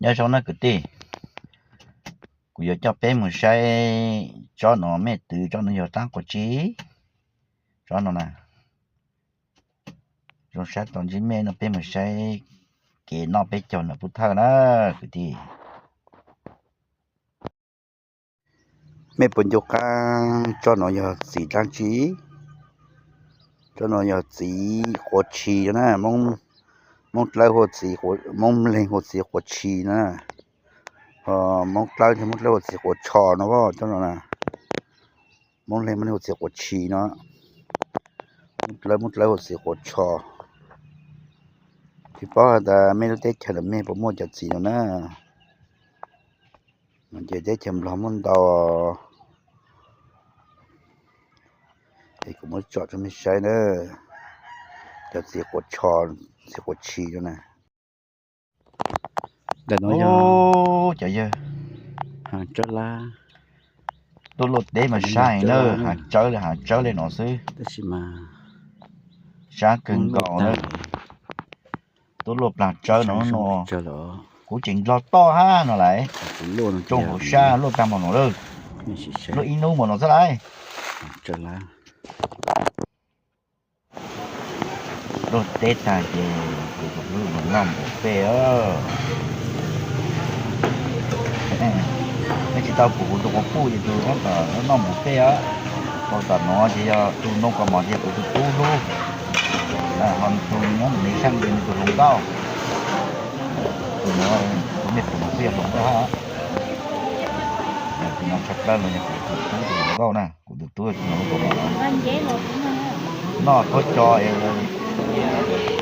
Nhớ trong nó cứ tỉ. Cú yo cho pé mù say, cho nó mẹ tứ, cho nó yo tăng của chị. Cho nó nè. Trong sát toàn chị mẹ nó pé mù say, kể nó pé cho nó phút thơ nè, cứ tỉ. Mẹ pun yo căng, cho nó yo xí tăng chị. Cho nó yo xí của chị nè, mong, mong trai của chị của, mong lên của chị của chị nè. Ờ, mong trai thì mong trai của chị của cho nó vào, cho nó nè. Mong lên mong của chị của chị nó. Mong trai, mong trai của chị của cho. Thì có ta mẹ nó tết chờ là mẹ có mua cho chị nó nè. Nó chỉ tết chờ lo món đồ. Thì cũng mới chọn cho mẹ sai nữa. Cho chị của cho, chị của chị nó nè. Ô, trời ơi. Hàng chớ lá. Tôi lột đế mà sai nữa, hàng chớ là hàng chớ lên nó xứ. Tôi chỉ mà. Sáng cơn cỏ nữa. Tôi lột là chớ nó, nó. Chớ lắm. Cú chỉnh lo to ha, nó lại. Cú lột nó. Trong hồ sa, lột tăng màu nó lơ. Lột in nu màu nó xứ lại. Chớ lá. ລົດເຕະຕາເຈ ກູກໍຮູ້ມັນນ້ຳບໍ່ເປເອີ. ແມ່ຊິເຕົ້າປູຕົວປູຢູ່ ມັນກໍນ້ຳບໍ່ເປເອີ. ກໍຕາໜໍຈະຢູ່ ຕູນົກກໍໝໍຈະປູຕູລູກ ອາ ຮອນຕູນ້ອງໃນຊັ້ນເປັນຕູລົງເຕົ້າ ຕູນ້ອຍ ເປັນເດັກຜູ້ນ້ອງເປລົງເຕົ້າ. ພີ່ນ້ອງຊັກເລີຍ ມັນຍັງເປັນຕູນະ. ກູດູຕົວເນາະ ໂຕຈ່ອຍ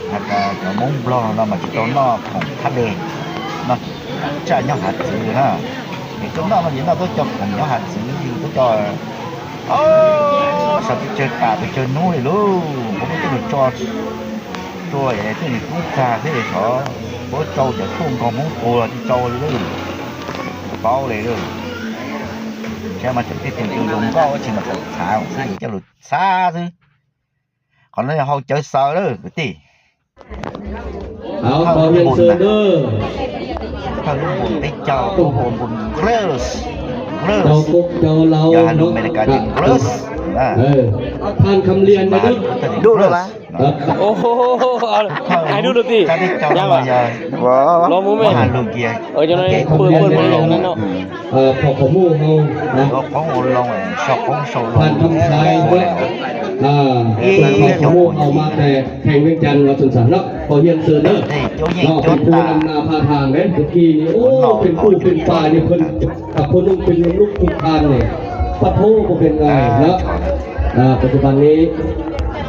ແລ້ວກະຈະມົງບລັອກເນາະ ມັນຈະໂຕນອກຂອງທະເລເນາະ ຈະຍັງຫາຊື້ນະ ເຫັນໂຕນອກມັນຢູ່ນອກ ໂຕຈ່ອຍຂອງຍັງຫາຊື້ຢູ່ ໂຕຈ່ອຍ. ໂອ້ ສັບໄປເຈີຕາໄປເຈີໜູເລີຍລູກ ບໍ່ມີໂຕຈ່ອຍ ໂຕເອງນີ້ກູຈາເດ້ເທາະ ບໍ່ເຈົ້າຈະທຸ່ງກອງມົງໂກລະທີ່ເຈົ້າເລີຍ ເປົາເລີຍເດີ. ແຄ່ມາຈາກທີ່ເປັນໂຕລົງເກົ້າ ຊິມາຂາຍຂອງຊື້ເຈົ້າ ສາທຸ ຂໍໃຫ້ເຮົາເຈີເຊີເດີ ກະຕິ. ເອົາ ຂໍຮຽນເຊີນເດີ ເຈົ້າລຸງບຸນເປັນເຈົ້າ ເຈົ້າບຸນເກຣັສ ເກຣັສ ເຈົ້າກົກເຈົ້າເລົາ ຢ່າໃຫ້ລຸງເມລິກາເປັນເກຣັສນະ. ເອີ ທ່ານຄຳລຽນເດີ ດຸເລີຍລະ. ໂອ້ໂຫ ໄອ້ດູດູຕິ ຢາກໄດ້ເຈົ້າ ຢາກວ່າ ລອງເບິ່ງແມ່ ເອີ ຈັ່ງໃດ ເປີດ ເປີດ ເປີດອັນນັ້ນເນາະ. ເອີ ພວກຂະໝູ່ເຮົານະ ຂອງອົນລອງ ຊອກຂອງໂຊລອງ ທ່ານຄຳຊາຍເນາະ ອ່າ ເອີ ພວກຂະໝູ່ເຮົາມາແຕ່ແຂວງວຽງຈັນ ວ່າຊັ້ນຊະເນາະ. ຂໍຮຽນເຊີນເດີ ເນາະ ເປັນຜູ້ນຳໜ້າພາທາງເດ້. ເມື່ອກີ້ນີ້ ໂອ້ ເປັນປູເປັນປານີ້ ເພິ່ນກັບຜູ້ໜຶ່ງເປັນລູກຜູ້ທ່ານນີ້ ປະໂທ ບໍ່ເປັນໄງເນາະ. ອ່າ ປັດຈຸບັນນີ້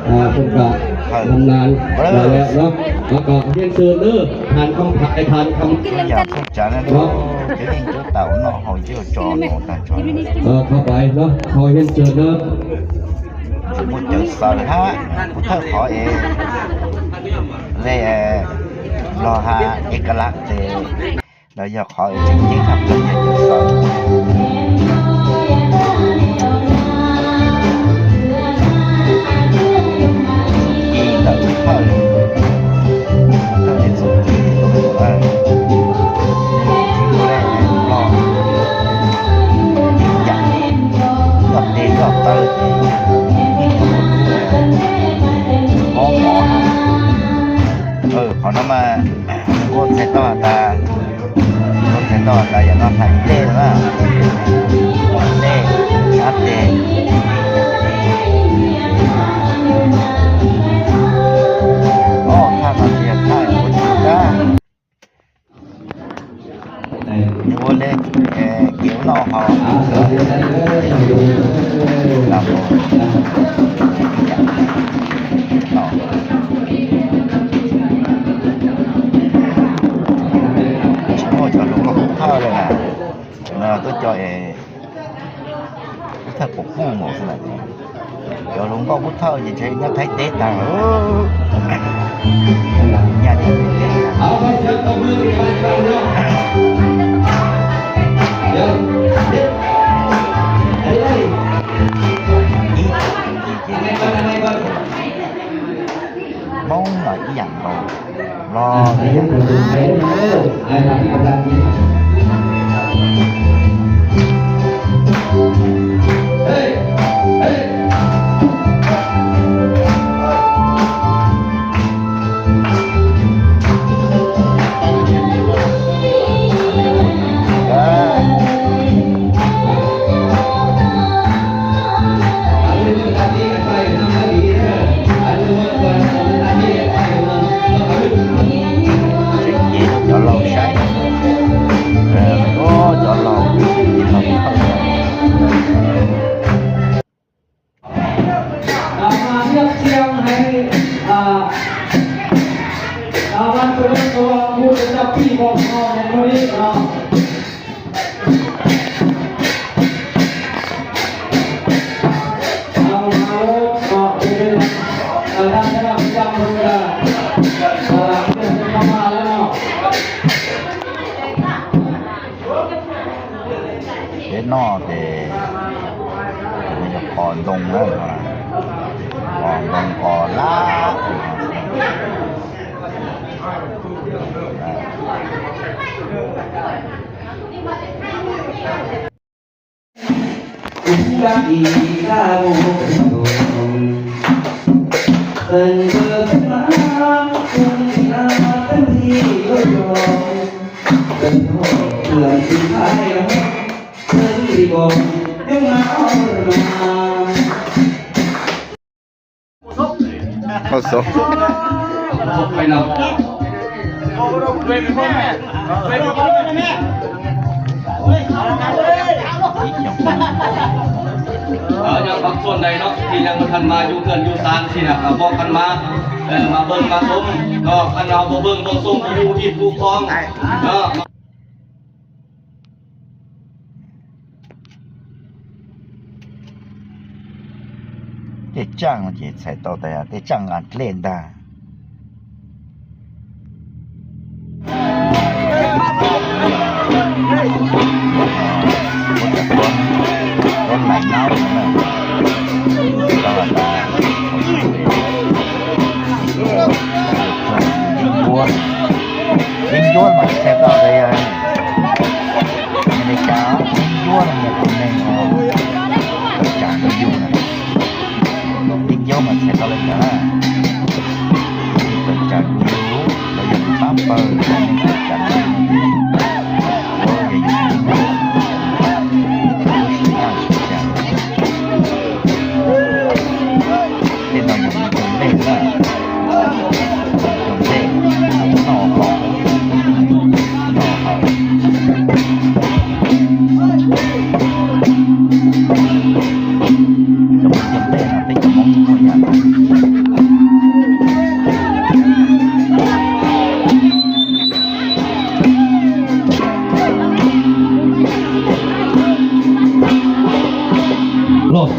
ອ່າ ເພິ່ນກະບຳນານມາແລ້ວເນາະ. ແລ້ວກໍຮຽນເຊີນເດີ ທ່ານຄຳ ທ່ານຄຳ ເນາະ ເອີ ເຂົ້າໄປເນາະ ຂໍຮຽນເຊີນເດີ. ສົມມຸດເຈົ້າສາວຫາ ຜູ້ເຖົ້າຂໍເອງ ແລ ລໍຫາເອກະລັກເດ ແລ້ວຢາກຂໍເອງຈິງໆ ຄັບ ເຈົ້າສາວ ຈີນເດີ ເຖົ້າ ເຖົ້າເຮັດສຸດ ເອີ ເອີ ເຂົານຳມາ ໂຄດໃສ່ຕໍ່ຕາ ໂຄດໃສ່ຕໍ່ຕາ ຢ່ານອນໄທເດ້ນະ ເດ້ ອັບເດດ ໂອ້ ຖ້າມາເສຍທ້າຍຄົນຢູ່ກາ ໂອເລ ເອີ ເກວນອກເຮົາ ໂອ້ ຈະລົງລົງເທົ່າເລີຍນະ ເນາະ ໂຕຈ່ອຍ ເອີ ຖ້າປົກປ້ອງໝົດຂະໜາດນີ້ ດຽວລົງກໍບໍ່ເທົ່າ ຈະໃຊ້ແນວໄທເຕະຕາ ເອີ ຢ່າໄດ້ເຕະຕາ ມອງວ່າອີ່ຫຍັງເນາະ ລ ອໍ ເຮັດໃຫ້ເປັນໄປເນາະ ເອີ ໃຫ້ປະຕິບັດນີ້ ເຮີ້ຍ ເຮີ້ຍ. ຈອນເຫຼົ້າໃຊ້ ເອີ ໂອ້ ຈອນເຫຼົ້າ ກິນເຫຼົ້າ ອ່າ ມາຮຽບຮຽງໃຫ້ ອ່າ ອ່າ ວັນສະເຫຼີມສະຫຼອງບຸນປະຈຳປີຂອງເຮົາໃນມື້ນີ້ເນາະ ເອົາມາໂລດເນາະ ເປັນ ເອີ ທ່ານຄະນະປະຈຳເພິ່ນກະ ເອີ ເພິ່ນເຂົ້າມາແລ້ວເນາະ. ເຮັດເນາະ ແຕ່ ແຕ່ມັນຈະຄອນລົງເດີ ຄອນລົງ ຄອນລາກ. ເຂົ້າສົກ ເຂົ້າສົກໄປນຳ ເອີ ຍັງພາກສ່ວນໃດເນາະ ທີ່ຍັງບໍ່ທັນມາຢູ່ເຮືອນຢູ່ຊານຊີ້ນະ ກໍບອກກັນມາ ເອີ ມາເບິ່ງມາຊົມເນາະ ຄັນເຮົາບໍ່ເບິ່ງບໍ່ຊົມ ຜູ້ທີ່ຜູ້ຄອງເນາະ. ເຕະຈັງ ເຕະໃສ່ໂຕ ເຕະຈັງອັດເລນດາ ຄົນ ຄົນໄຫຼເງົານະ ສະຫວັດດາ ຍິງຢວນ ຍິງຢວນມາແຊບດອກເລີຍ. ອາເມລິກາຍິງຢວນ ເປັນແມ່ນ ຈານຢູ່ນະ ຍິງຢວນມາແຊບດອກເລີຍນະ ເປີດຈານຢູ່ ແລ້ວຢ່າໄປຕາມເປີດ ຈານຢູ່ ໂອ້ຍ ຢ່າຢູ່ ເປັນໜ້ອຍ ເປັນເລນະ ເປັນເລນ ໜໍ່ເຂົາ ໜໍ່ເຂົາ ເປັນເລນະ ເປັນໝໍ່ເຂົາຢ່າງ ໂລດ.